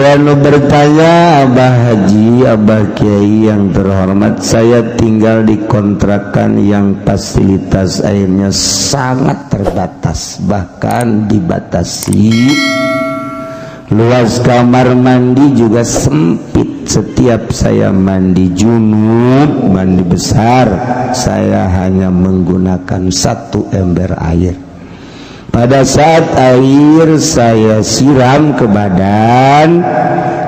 Aya nu bertanya, Abah Haji, Abah Kiai yang terhormat, saya tinggal di kontrakan yang fasilitas airnya sangat terbatas, bahkan dibatasi. Luas kamar mandi juga sempit. Setiap saya mandi junub, mandi besar, saya hanya menggunakan satu ember air. Pada saat air saya siram ke badan,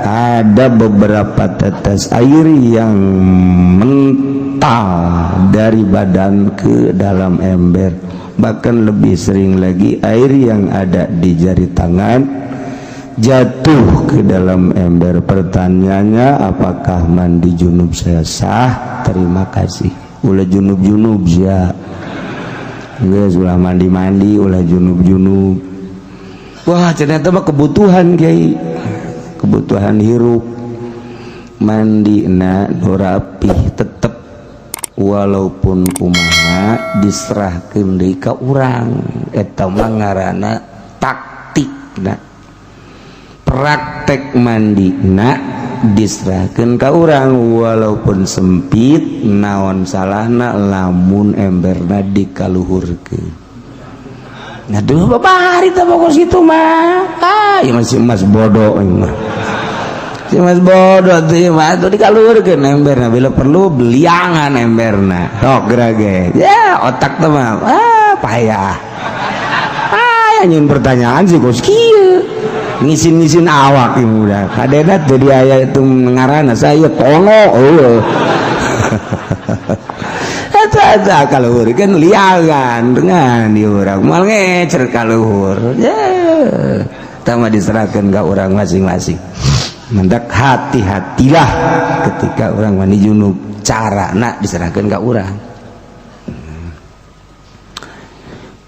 ada beberapa tetes air yang mental dari badan ke dalam ember. Bahkan lebih sering lagi air yang ada di jari tangan jatuh ke dalam ember. Pertanyaannya, apakah mandi junub saya sah? Terima kasih. Ulah junub-junub ya. Geus, ulah mandi-mandi, ulah junub-junub. Wah, ternyata mah kebutuhan, Kiai, kebutuhan hirup. Mandi na nu rapih tetep, walaupun kumaha diserahkeun deui ka urang. Eta mah ngaranna taktikna. Praktek mandi na diserahkan ka urang walaupun sempit. Naon salahna lamun emberna dikaluhurkeun? Nah, dulu babari teh pokok situ mah. Ah, ya masih emas bodoh ini mah. Si mas bodoh tuh mah tuh dikaluhurkeun emberna, bila perlu beliangan emberna. Tok gerage. Ya, otak tuh mah ah payah. Ah, nyun pertanyaan sih kos kieu. Ngisin-ngisin awak ini udah. Kadena teh dia aya itu ngaranna saya tono eueuh. Eta eta kaluhurkeun liangan dengan di urang moal ngecer kaluhur. Ya, tama diserahkan ke orang masing-masing. Mendak hati-hatilah ketika orang mandi junub, cara nak diserahkan ke orang.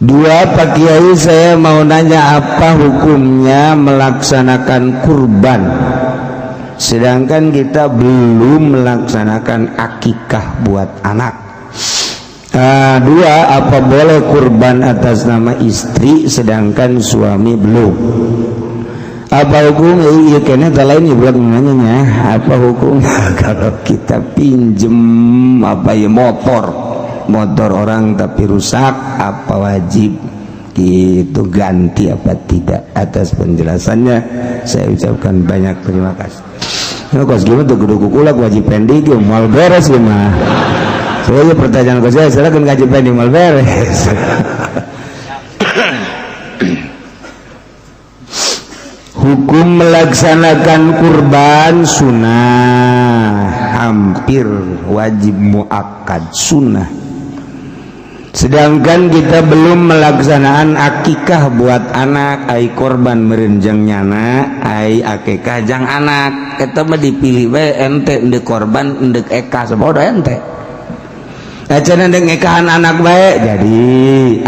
Dua, Pak Kiai, saya mau nanya, apa hukumnya melaksanakan kurban sedangkan kita belum melaksanakan akikah buat anak? Dua, apa boleh kurban atas nama istri sedangkan suami belum? Apa hukum, iya kayaknya tak lain ya buat nanya, apa hukum kalau kita pinjem apa ya motor, motor orang tapi rusak, apa wajib gitu ganti apa tidak? Atas penjelasannya saya ucapkan banyak terima kasih. Nah, kos gimana tuh kudu kukulak wajib pending mal beres mah. Soalnya pertanyaan ke saya, silakan gaji pending mal beres. Hukum melaksanakan kurban sunnah, hampir wajib muakkad sunnah, sedangkan kita belum melaksanakan akikah buat anak. Ai korban merenjang nyana, ai akikah jang anak, kita mah dipilih we ente ndek korban ndek eka sabodo ente. Acana ndek ngekahan anak bae jadi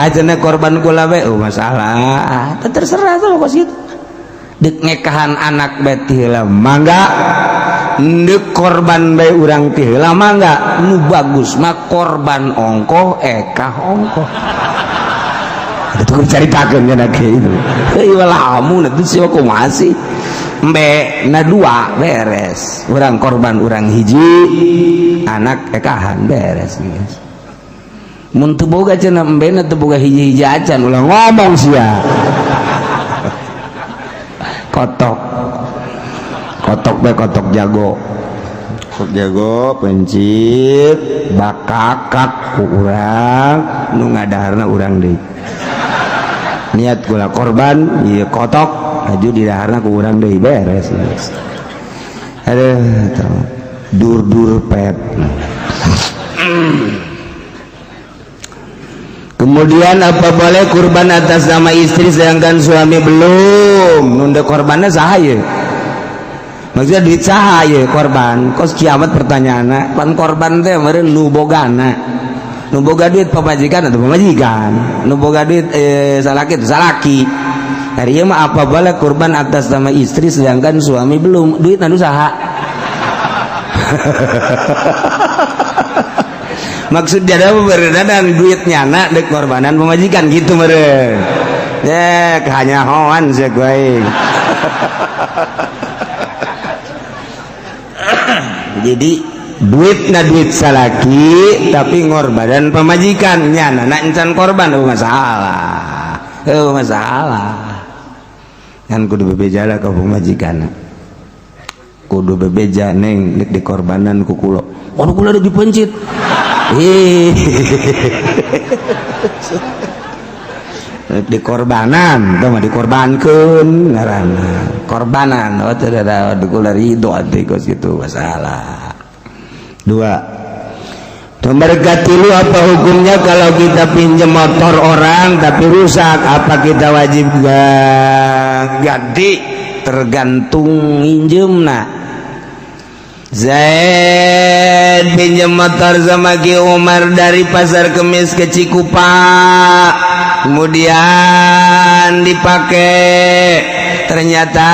acana korban kula bae, oh masalah terserah tuh kos gitu. Dek ngekahan anak bae ti heula mangga, ndek korban bae urang ti heula mangga. Nu bagus mah korban ongkoh, ekah ongkoh. Itu kudu caritakeun nya kieu heuy lamun itu sih kumaha sih embe na dua beres. Urang korban urang hiji, anak ekahan, beres guys. Mun teu boga cenah embe na teu boga hiji-hiji acan, ulah ngomong sia. Kotok kotok be kotok jago, kotok jago pencit bakakak ku urang nu ngadaharna urang deui. Niat kula korban ieu kotok aju didaharna ku urang deui, beres. Aduh, dur-dur pet. Kemudian apa boleh kurban atas nama istri sedangkan suami belum? Nunda korbannya saha ye? Maksudnya duit saha ye korban? Kos kiamat pertanyaanna, pan korban teh meureun nu bogana. Nu boga duit pamajikan atau pamajikan? Nu boga duit salaki itu salaki. Hari ieu mah apa boleh kurban atas nama istri sedangkan suami belum? Duit nu saha? Maksudnya ada beredar duitnya nak dek korbanan pemajikan gitu meren. Ya hanya hoan sih gue. Jadi duit na duit salaki tapi ngorbanan pamajikan nya, na encan korban oh masalah, oh masalah kan. Kudu bebeja lah ke pamajikan, kudu bebeja, "Neng, nek dikorbanan ku kula." Oh, kula udah dipencit. Ih, dikorbanan itu mah dikorbankeun ngaranna korbanan. Oh, tidak ada kula ridho atuh kos gitu. Masalah dua. Nomor katilu, apa hukumnya kalau kita pinjam motor orang tapi rusak, apa kita wajib ganti? Tergantung minjem. Nah, Zaid pinjam motor sama Ki Umar dari Pasar Kemis ke Cikupa, kemudian dipakai, ternyata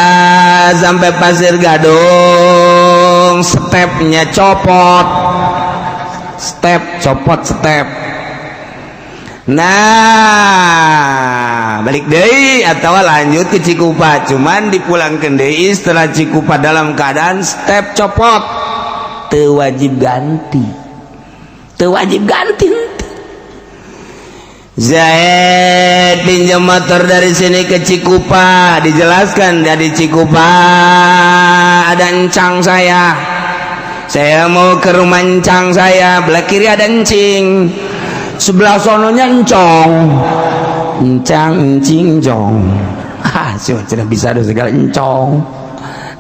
sampai Pasir Gadung stepnya copot, step copot, step. Nah, balik deui atau lanjut ke Cikupa, cuman dipulangkan deui setelah Cikupa dalam keadaan step copot, teu wajib ganti, teu wajib ganti. Zaid pinjam motor dari sini ke Cikupa, dijelaskan dari Cikupa ada encang saya mau ke rumah encang saya, belah kiri ada encing, sebelah sononya encong, encang, encing, encong, ah sudah bisa ada segala encong.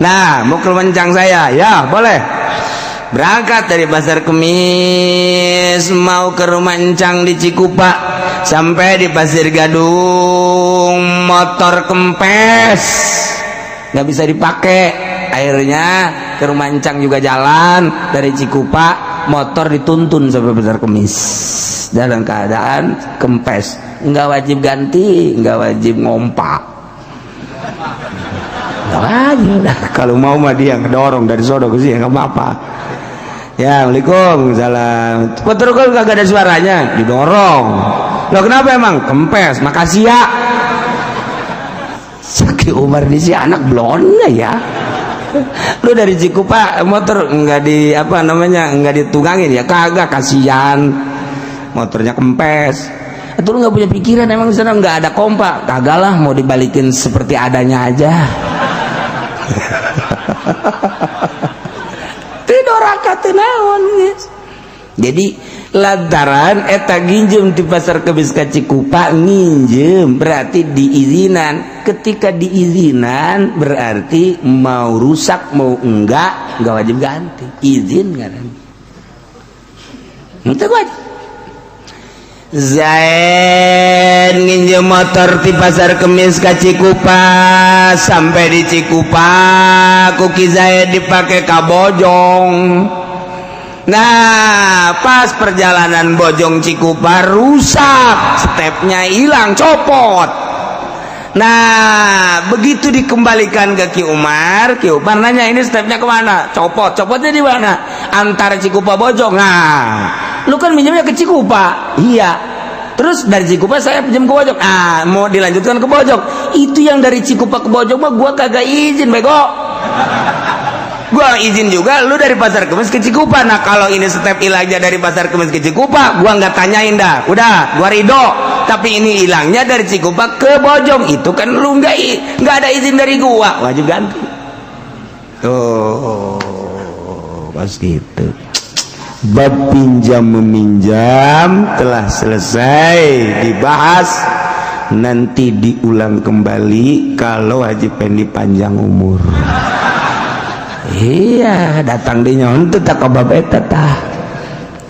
Nah, mau ke rumah encang saya, ya boleh. Berangkat dari Pasar Kemis mau ke rumah encang di Cikupa, sampai di Pasir Gadung motor kempes, nggak bisa dipakai. Akhirnya ke rumah encang juga jalan dari Cikupa, motor dituntun sampai Pasar Kemis dalam keadaan kempes, nggak wajib ganti, nggak wajib ngompak, nggak wajib. Nah, kalau mau mah dia ngedorong dari sono ke sini nggak apa-apa ya. "Assalamualaikum." "Salam." Motor kok kagak ada suaranya, didorong. "Lo kenapa emang?" "Kempes." "Makasih ya." Sakit Umar di si anak blonde ya. "Lu dari Cikupa motor nggak di apa namanya, nggak ditungangin ya?" "Kagak, kasihan motornya kempes." "Itu lu nggak punya pikiran, emang di sana nggak ada kompa?" "Kagak lah, mau dibalikin seperti adanya aja." Tidak rakat naon guys. Jadi lantaran eta nginjem di Pasar Kemis ka Cikupa, nginjem berarti diizinan. Ketika diizinan berarti mau rusak mau enggak wajib ganti, izin kan itu wajib. Zaid nginjem motor di Pasar Kemis ka Cikupa, sampai di Cikupa ku Ki Zaid dipakai ka Bojong. Nah, pas perjalanan Bojong Cikupa rusak, stepnya hilang, copot. Nah, begitu dikembalikan ke Ki Umar, Ki Umar nanya, "Ini stepnya kemana?" "Copot." "Copotnya di mana?" "Antara Cikupa Bojong." "Nah, lu kan minjemnya ke Cikupa." "Iya." "Terus dari Cikupa saya pinjam ke Bojong. Ah, mau dilanjutkan ke Bojong. Itu yang dari Cikupa ke Bojong mah gua kagak izin, bego. Gua izin juga lu dari Pasar Kemis ke Cikupa. Nah, kalau ini step hilangnya dari Pasar Kemis ke Cikupa, gua nggak tanyain dah, udah gua ridho. Tapi ini hilangnya dari Cikupa ke Bojong, itu kan lu nggak ada izin dari gua, wajib ganti." Tuh pas gitu bab pinjam meminjam telah selesai dibahas. Nanti diulang kembali kalau Haji Pendi panjang umur. Iya, datang di nyon teu tak bab eta tah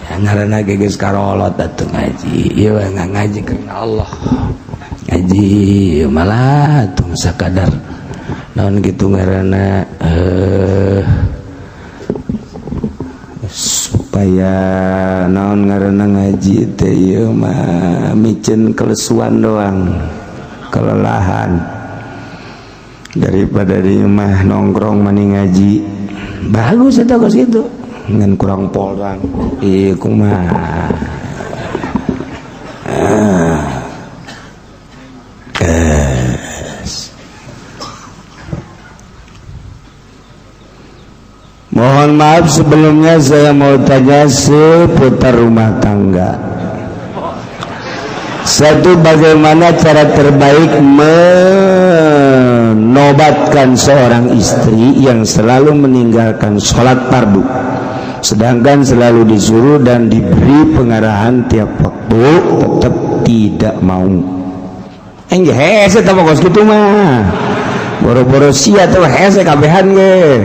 ya, ngaranna ge geus karolot atuh ngaji ieu, nggak ngaji karena Allah, ngaji malah tuh sakadar naon gitu ngaranna, supaya naon ngaranna, ngaji teh ieu mah miceun kelesuan doang, kelelahan. Daripada di mah nongkrong mani ngaji bagus eta kos gitu, ngan kurang pol doang. Iya, kumaha? Ah. Yes. Mohon Mohon maaf sebelumnya saya mau tanya seputar rumah tangga. Satu, bagaimana cara terbaik menobatkan seorang istri yang selalu meninggalkan sholat fardu, sedangkan selalu disuruh dan diberi pengarahan tiap waktu, tetap tidak mau. Engge hese tah kos kitu mah. Boro-boro sia teh hese kabehan ge.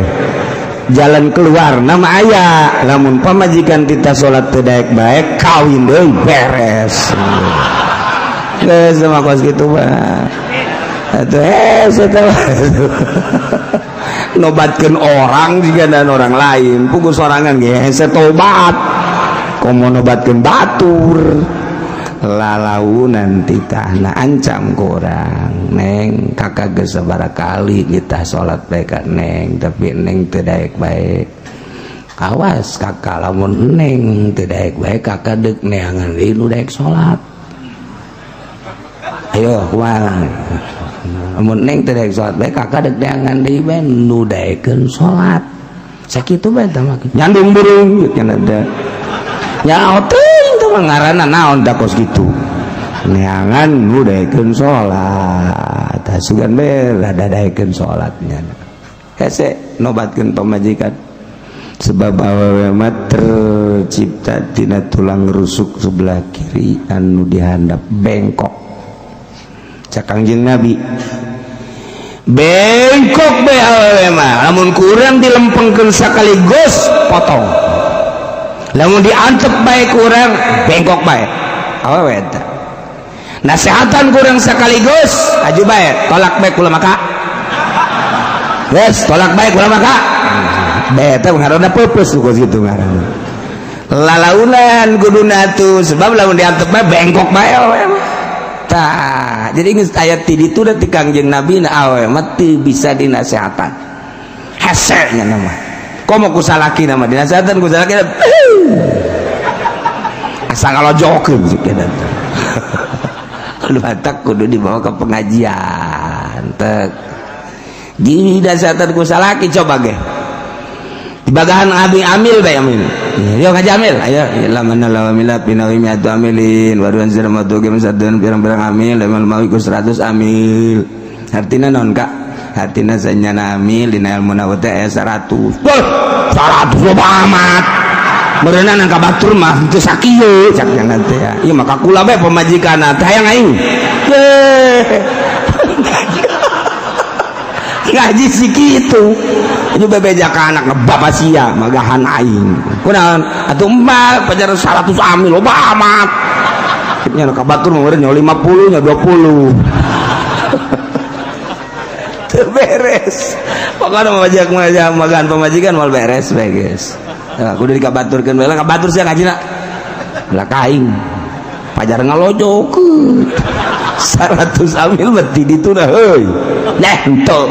Jalan keluar nama aya, lamun pamajikan kita salat teu daek bae kawin deui beres. Geus sama kos kitu mah. Atuh hese teh. Nobatkeun orang juga dan orang lain, puguh sorangan ge hese tobat. Komo nobatkeun batur. Lalaunan titahna ancam kurang neng kakak geus sabaraha kali kita salat bae ka neng, tapi neng teu daek bae. Awas kakak lamun neng teu daek bae kakak deuk neangan deui nu daek salat. Ayo kumaha lamun neng teu daek salat bae kakak deuk neangan deui bae nu daekeun salat. Sakitu bae tah mah nyandung burung nya da nyaho teuing teh mah ngaranna naon da kos kitu. Neangan nu daekeun salat tah sugan bae rada daekeun salatnya. Hese nobatkeun pamajikan sebab awewe mah tercipta tina tulang rusuk sebelah kiri anu dihandap bengkok. Cak Kangjeng Nabi bengkok bae awewe mah lamun kurang dilempengkeun sakaligus potong, lamun diantep bae kurang bengkok bae awewe eta. Nasehatan kurang sekaligus aju bae tolak bae kula maka geus tolak bae kula maka bae eta ngaranna peupeus kos kitu ngaranna. Lalaunan kuduna atuh sebab lamun diantep bae bengkok bae awewe mah. Tah jadi geus aya ti ditu da ti Kangjeng Nabi na awewe mah teu bisa dinasehatan hese nya mah. Komo ku salaki nama dinasehatan ku salaki asa ngalojokeun cik eta. Kudu batak kudu dibawa ke pengajian tek. Dinasehatan ku salaki coba ge. Dibagahan abi amil bae amil. Yo ngaji amil ayo lamana lawamila binawi miatu amilin waduan zirmatu gem sadun pirang-pirang amil lemal mawi ku 100 amil. Artina naon Kak? Artina sanyana amil dina ilmu na teh aya 100. Wah, 100 loba amat. Meureunan ka batur mah teu sakieu cak jangan teh. Ieu mah kakula bae pamajikanna teh hayang aing. Ngaji si kitu. Ieu bebeja ka anak ngebapa sia magahan aing. Kunaon? Atuh emak pajar 100 amil loba amat. Nya ka batur mah meureun nya 50 nya 20. Teu beres. Pokona mah magahan pamajikan moal beres bae geus. Nah, kudu dikabaturkeun bae lah kabatur sia ngajina. Lah ka aing pajar ngalojokeun. 100 amil berarti ditu dah heuy. Nah henteu.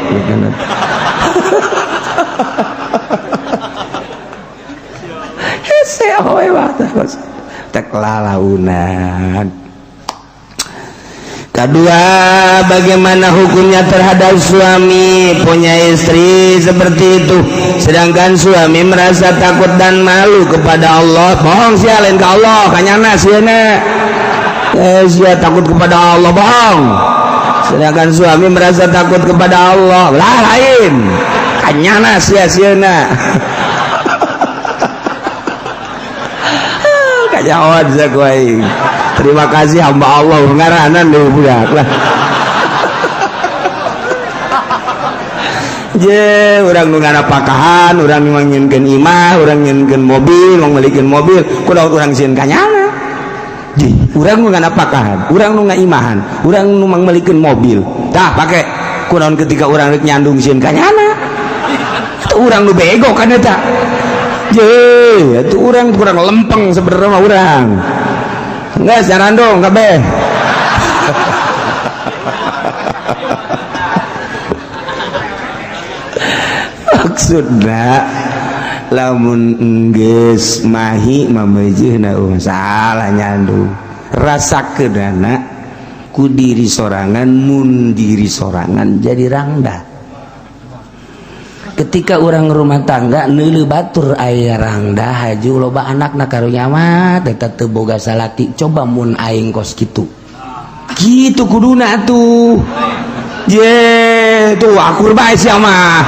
Hese awewe mah tek lalaunan. Kedua, bagaimana hukumnya terhadap suami punya istri seperti itu, sedangkan suami merasa takut dan malu kepada Allah. Bohong sia lain ke Allah, kanyana sieuna. Sia takut kepada Allah, bohong. Sedangkan suami merasa takut kepada Allah, lah lain. Kanyana sia sieuna. Kanyawan sia ku aing. Terima kasih hamba Allah ngaranan deui budak lah. Je urang nu ngarapakahan, urang nu nginkeun imah, urang nginkeun mobil, mangmelikeun mobil, kudu urang sieun kanyana. Ji, urang nu ngarapakahan, urang nu ngaimahan, urang nu mangmelikeun mobil. Tah pake kunaon ketika urang rek nyandung sieun kanyana. Itu urang nu bego kan eta. Je, itu urang kurang lempeng sebenarnya mah urang. Enggak, sarandong kabeh. Maksudna lamun geus mahi mameujeuna salah nyandung. Rasakeunana ku diri sorangan mun diri sorangan jadi rangda. Ketika orang rumah tangga neuleuh batur aya rangda haju loba anakna, karunya mah eta teu boga salaki. Coba mun aing kos kitu, kitu kuduna atuh. Ye, tuh akur bae sia mah.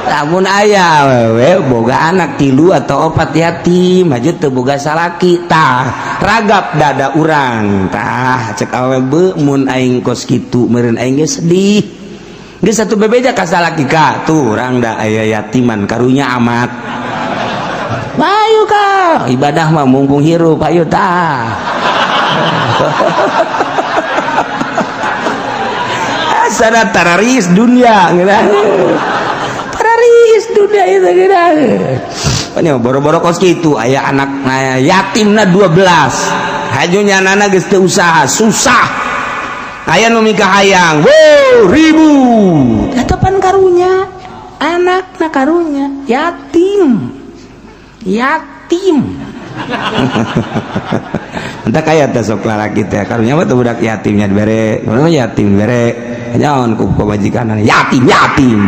Lamun aya awewe boga anak tilu atau opat, yatim aja teu boga salaki, tah ragap dada urang. Tah cek awewe, "Be, mun aing kos kitu meureun aing ge sedih." Geus satu bebeja ka salaki ka tuh, "Rangda aya yatiman, karunya amat. Ayo ka ibadah mah mumpung hirup, ayo." Tah asana tararis dunia ngeunah. Tararis dunia itu ngeunah. Pokoknya boro-boro kos kitu, aya anak yatimna 12, haju nyanana geus teu usaha, susah, aya nu mikahayang, wow, ribu eta pan karunya anakna, karunya yatim yatim. Entah kaya teh sok lalaki teh karunya mah teh budak yatimnya dibere, mana yatim dibere, nyaon ku pamajikan yatim yatim.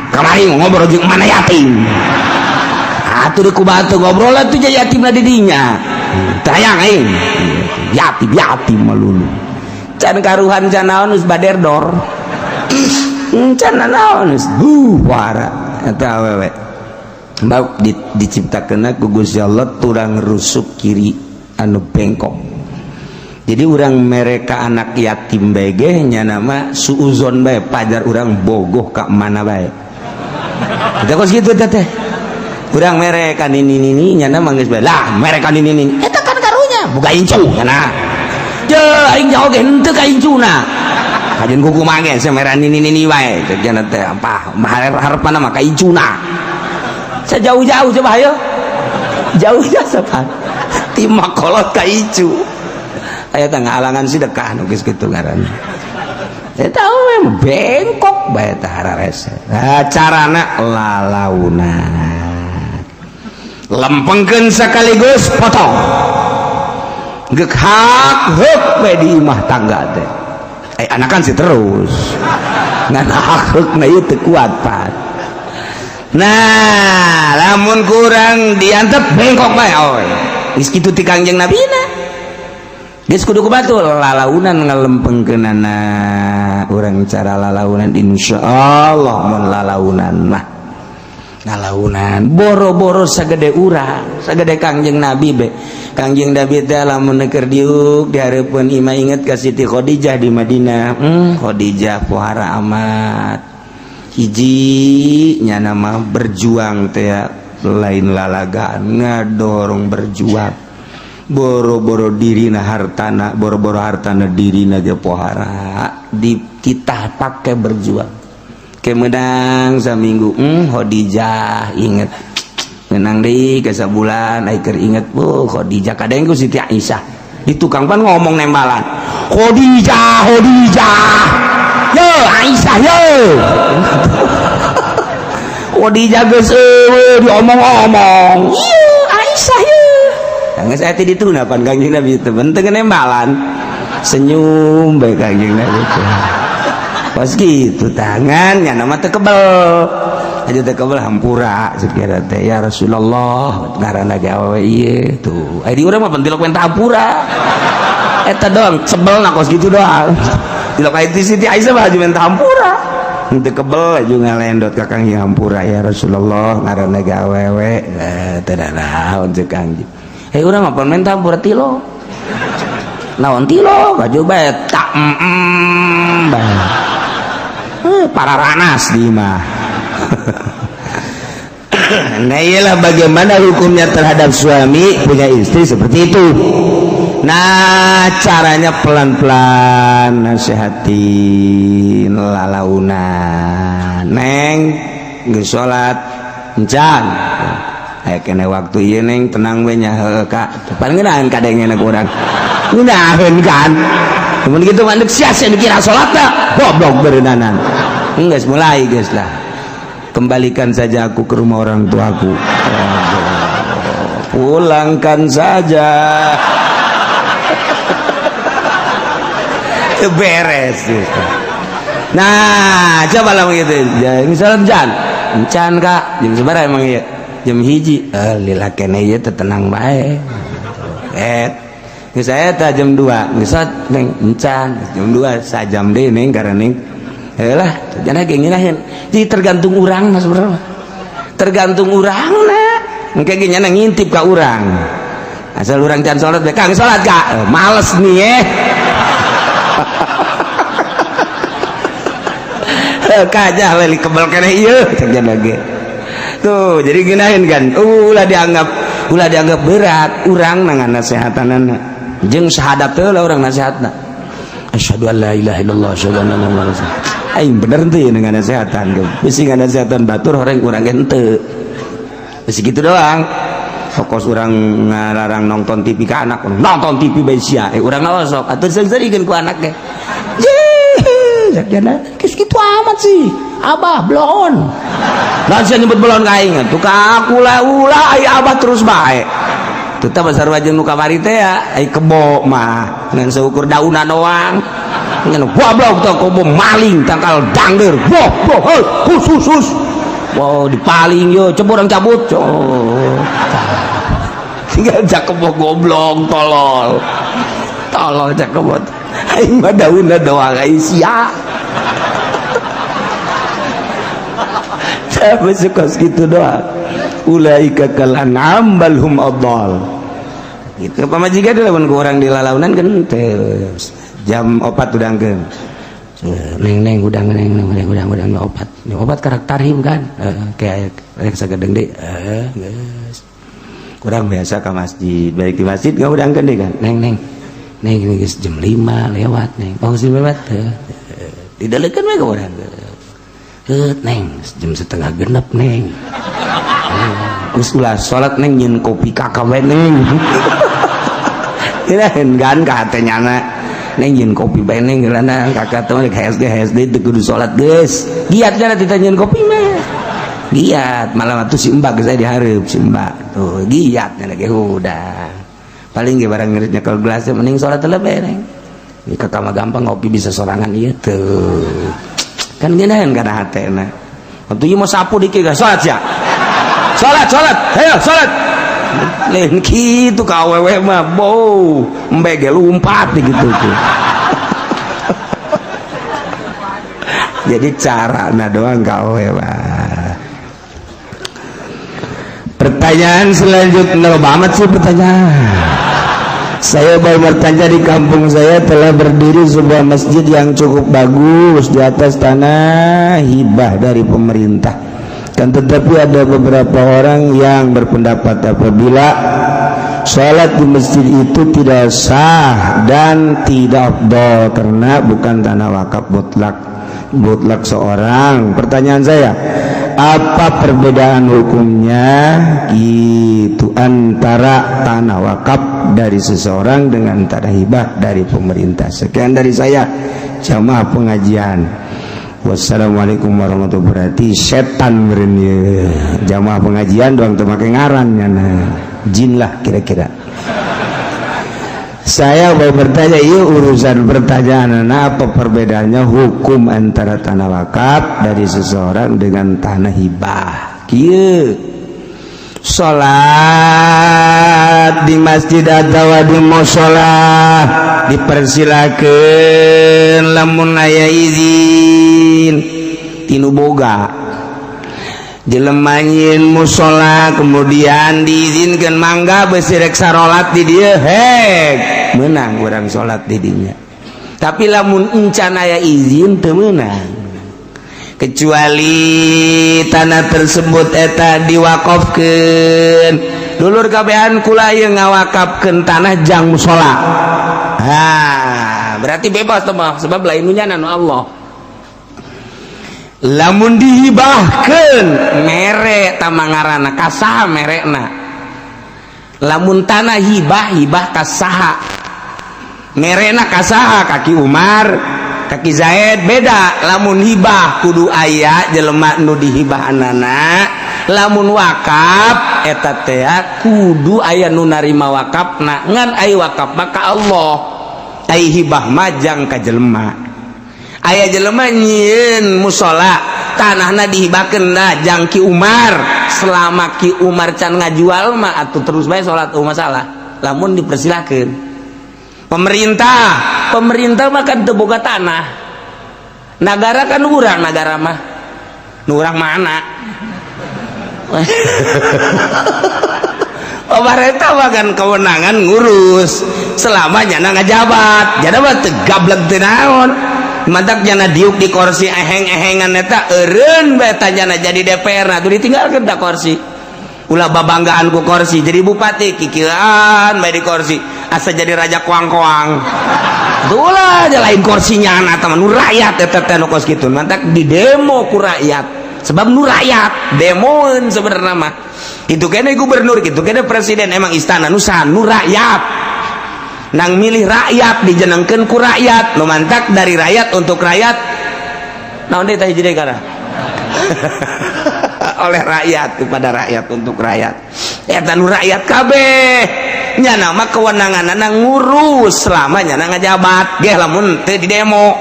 Kamari ngobrol jeung mana yatim atuh, di ku batu ngobrol atuh yatimna di dinya. Teu hayang aing yatim yatim melulu. Can karuhan, can naon, geus baderdor, can naon geus wara eta awewe. Bab di, diciptakeun ku Gusti Allah tulang rusuk kiri anu bengkok. Jadi orang mereka anak yatim bae ge nya nama suuzon bae, pajar urang bogoh ka mana bae. Kita kos kitu teh. Urang mereka nini nini nya nama geus bae lah, mereka nini nini eta kan karunya boga incu nya. Je aing jauh ge henteu ka incuna. Kajeun kuku mage semera nini nini wae cek nya teh, apa harapanna mah ka incuna. Sejauh-jauh coba, ayo jauh-jauh sepan ti makolot ka icu aya teh ngahalangan sedekah nu geus kitu ngaranna. Saya tahu memang bengkok bae teh hararese. Nah, carana lalaunan lempengkeun sekaligus potong geuk hak heuk bae di imah tangga teh. Eh, anakan sih terus ngan hak heukna ieu teu kuat pan. Nah, lamun kurang diantep bengkok bae oy. Geus kitu ti Kangjeng Nabina. Geus kudu ku batur lalaunan ngalempengkeunana urang cara lalaunan, insyaallah mun lalaunan mah. Lalaunan boro-boro sagede urang, sagede Kangjeng Nabi be. Kangjeng Nabi teh lamun keur diuk di hareupeun imah inget ka Siti Khadijah di Madinah. Khadijah pohara amat. Hiji nyana mah berjuang teh lain lalagaan, ngadorong berjuang boro-boro dirina hartana, boro-boro hartana, dirina ge pohara dititah pake berjuang ke menang saminggu, Khadijah inget, menang deui ke sabulan ai keur inget bu Khadijah. Kadang ku Siti Aisyah di tukang pan ngomong nembalan, "Khadijah, Khadijah, yo Aisyah, yo Khadijah." Geus eueuh diomong-omong, "Ieu Aisyah ye." Geus aya ti dituna pan Kangjeng Nabi teh penting nembalan, senyum bae Kangjeng Nabi teh. Pas gitu tangan nya nama teu kebel aja, teu kebel, hampura sekira teh ya Rasulullah, ngaranna ge awewe ieu tuh. Aya di urang mah pentilok minta hampura eta doang, sebel na kos gitu doang. Tilok aya ti Siti Aisyah mah haji minta hampura teu kebel aja, ngalendot ka Kangjeng, "Hampura ya Rasulullah, ngaranna ge awewe." Eh, teu naon cek Kangjeng. Eh, urang mah pan minta hampura tilo naon, tilo baju bae tak bae. Eh, para ranas di mah. Nah, iyalah, bagaimana hukumnya terhadap suami punya istri seperti itu? Nah, caranya pelan-pelan nasihatin, lalaunan. "Neng, geus salat encan? Aya kene waktu ieu, Neng, tenang we nya." "Heuh, Kak." Pan ngeunaheun kadengena ku urang. Ngeunaheun kan? Mun kitu mah deuk sia-sia dikira salat teh. Goblok beureunanan. Geus mulai geus lah. "Kembalikan saja aku ke rumah orang tuaku. Pulangkan saja." Beres gitu. Nah, coba lah begitu. Misalnya encan, encan kak, jam seberapa emang ya? Jam 1. Eh, lila kene ieu teh tenang bae. Eh, geus eta jam 2, geus neng encan, jam 2 sajam deui neng karena neng. Heulah, jangan ge ngeunaheun. Jadi tergantung urang mah sebenarnya. Tergantung urang na. Engke ge nyana ngintip ka urang. Asal urang can salat bae, Kang salat kak. Males nih eh. Kajah leli kebel keneh ieu cek lagi. Tuh, jadi ngeunaheun kan. Ulah dianggap berat urang nang nasehatanana. Jeung syahadat teh lah urang nasihatna. Asyhadu an la ilaha illallah, asyhadu anna muhammadar rasulullah. Aing bener teu ieu dengan nasehatan. Bisi nganasehatan batur horeng urang ge henteu. Bisi kitu doang. Pokos urang ngalarang nonton TV ka anak, nonton TV bae sia. Eh urang sok atuh seungseurikeun ku anak ge. Jana, geus kitu amat sih. Abah bloon. Lah sia nyebut bloon ka aing tuh ka aku lah ulah ai abah terus bae. Tetep sarua jeung nu kamari teh ya, ai kebo mah ngan seukur daunan doang. Ngan goblok teh kebo maling tangkal dangder. Boh boh hus hus hus. Wow dipaling yo, coba orang cabut. Oh. Tinggal cak kebo goblok tolol. Tolol cak kebo. Aing mah daunna doang ai sia. Siapa suka segitu doang. Ulaika kal an'am bal hum adall. Gitu pamajikan lamun ku urang di lalaunan kan teh jam 4 udangkeun. Neng neng udang neng neng udang udang opat. Opat karak tarhim kan. Kayak rek sagedeng deui. Geus. Kurang biasa ka masjid, balik di masjid enggak udangkeun deui kan. Neng neng. Neng geus jam 5 lewat neng. Oh geus lewat teh. Didaleukeun we ka urang. Neng jam 5:30 neng. Geus ulah salat neng nyeun kopi kakak we neng. Kirain kan ka hate nyana. Neng nyeun kopi bae neng geulana kakak teh HSD HSD teu kudu salat geus. Giat kana tita nyeun kopi mah. Giat malah atuh si Mbak geus aya dihareup si Mbak. Tuh giat nya ge udah. Paling ge barang ngerit nyekel gelas mending salat heula bae neng. Di kakak mah gampang ngopi bisa sorangan ieu tuh. Kan ngeunaheun kana hatena. Atuh ieu mah sapu dikit geus salat sia. Salat salat, ayo salat. Lain kitu ka awewe mah bau, embe ge lumpat gitu tuh. Jadi carana doang ka awewe mah. Pertanyaan selanjutnya loba amat sih pertanyaan. Saya baru bertanya, di kampung saya telah berdiri sebuah masjid yang cukup bagus di atas tanah hibah dari pemerintah. Kan tetapi ada beberapa orang yang berpendapat apabila sholat di masjid itu tidak sah dan tidak afdol karena bukan tanah wakaf mutlak seorang. Pertanyaan saya, apa perbedaan hukumnya itu antara tanah wakaf dari seseorang dengan tanah hibah dari pemerintah? Sekian dari saya, jamaah pengajian. Wassalamualaikum warahmatullahi wabarakatuh. Setan meureun ieu jamaah pengajian doang teu make ngaran nyana. Jin lah kira-kira. Saya mau bertanya, ieu urusan pertanyaan, apa perbedaannya hukum antara tanah wakaf dari seseorang dengan tanah hibah? Kieu salat di masjid atau di mushola dipersilakan lamun aya izin tinu boga jelema nyieun mushola kemudian diizinkan mangga besi rek sarolat di dieu hek meunang urang salat di dinya. Tapi lamun encan aya izin teu meunang, kecuali tanah tersebut eta diwakafkeun. Dulur kabehan kula ieu ngawakafkeun tanah jang mushola. Ha, berarti bebas tuh mah sebab lain nu nyana nu Allah. Lamun dihibahkeun mere tamangarana ka saha merekna. Lamun tanah hibah hibah ka saha merena ka saha, kaki Umar kaki Zaid beda. Lamun hibah kudu aya jelema nu dihibahanana. Lamun wakaf eta teh kudu aya nu narima wakafna, ngan ai wakaf mah ka Allah, ai hibah mah jang ka jelema. Aya jelema nyieun musola, tanahna dihibahkeun nah jang Ki Umar. Selama Ki Umar can ngajual mah atuh terus bae salat, oh masalah lamun dipersilakeun. Pemerintah, pemerintah mah kan teu boga tanah. Negara kan urang, negara mah nu urang mana? Pemerintah mah kan kewenangan ngurus selama nyana ngajabat, jadi mah teu gablek, teu naon. Mantak nyana diuk di kursi eheng-ehengan eta eureun bae nyana jadi DPR. Nah, tuh ditinggalkeun da kursi, ulah babanggaan ku kursi. Jadi bupati kikieuan bae di kursi, asa jadi raja koang-koang. Ulah aja lain kursinya anak teman nu rakyat eta teh nu kos kitu. Mantak di demo ku rakyat, sebab nu rakyat demoeun sebenarnya mah itu kene gubernur gitu, kene presiden. Emang istana nu saha? Nu rakyat, nang milih rakyat, dijenengkeun ku rakyat. Nu mantak dari rakyat untuk rakyat. Naon deui tah hiji deui kana? Oleh rakyat, kepada rakyat, untuk rakyat. Eta nu rakyat kabeh. Nyana mah kewenanganna ngurus selama nyana ngajabat geh, lamun teu di demo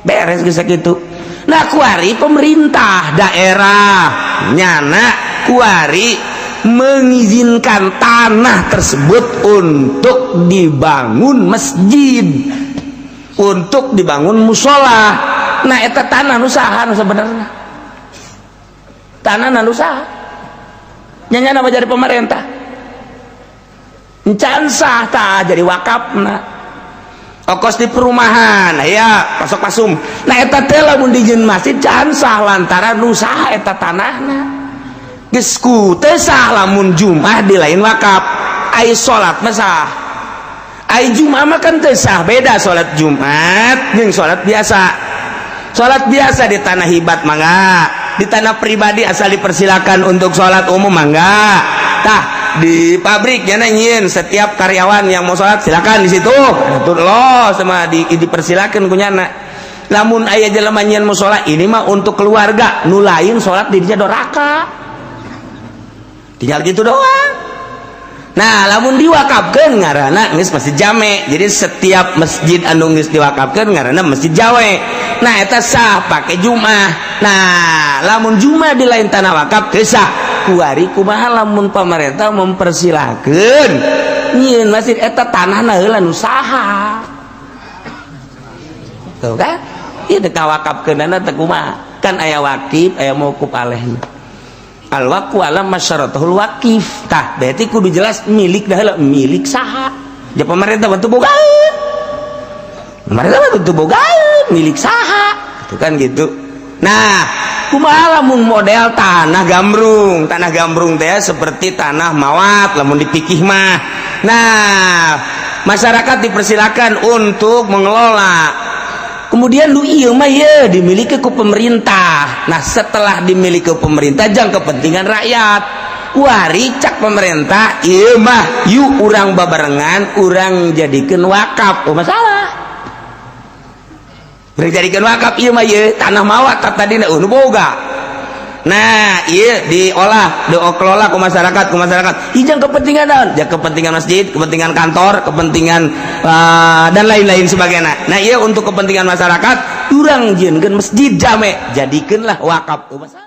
beres geus sakitu. Nah, kuari pemerintah daerah nyana kuari mengizinkan tanah tersebut untuk dibangun masjid, untuk dibangun musola. Nah, eta tanah nu saha nu sebenarnya? Tanah nu saha? Nyana nama jadi pemerintah encan sah tah jadi wakafna. Okos di perumahan ya pasok pasum. Nah, eta teh lamun dijieun masjid can sah lantaran nu saha eta tanahna? Geus ku teu sah lamun Jumat di lain wakaf. Ai salat mah sah, ai Jumat mah kan teu sah. Beda salat Jumat jeung salat biasa. Salat biasa di tanah hibat mangga, di tanah pribadi asal dipersilakan untuk salat umum mangga. Tah, di pabrik ya nyieun, setiap karyawan yang mau sholat silakan di situ. Tuh lo sama dipersilakan ku nyana. Lamun aya jelema nyieun musola, ini mah untuk keluarga, nu lain sholat di dinya doraka, tinggal gitu doang. Nah, lamun diwakafkeun ngaranna geus masjid jame. Jadi setiap masjid anu geus diwakafkeun ngaranna masjid jame. Nah, eta sah pake Jumat. Nah, lamun Jumat di lain tanah wakaf teu sah. Kuari kumaha lamun pemerintah mempersilahkan nyieun masjid, eta tanahna heula nu saha? Tuh kan ieu dek ngawakafkeunana teh kumaha? Kan aya wakif, aya mauquf alaihna. Al waqfu ala masyaratul wakif. Tah, berarti kudu jelas milik dah heula, milik saha? Ja pemerintah bantu bogaeun, pemerintah bantu bogaeun, milik saha itu kan gitu. Nah, kumaha lamun model tanah gambrung? Tanah gambrung teh seperti tanah mawat lamun dipikih mah. Nah, masyarakat dipersilakan untuk mengelola. Kemudian lu iya mah ya dimiliki ku pemerintah. Nah, setelah dimiliki pemerintah jang kepentingan rakyat, kuari cak pemerintah, iya mah yuk urang babarengan urang jadikan wakaf. Oh, masalah jadikan wakaf iya mah iya tanah mawat tadi nu boga. Nah, iya diolah, dikelola ku masyarakat. Ijang kepentingan naon? Ya kepentingan masjid, kepentingan kantor, kepentingan dan lain-lain sebagainya. Nah, iya untuk kepentingan masyarakat, urang jieunkeun masjid jame, jadikeunlah wakaf. Tuh masalah.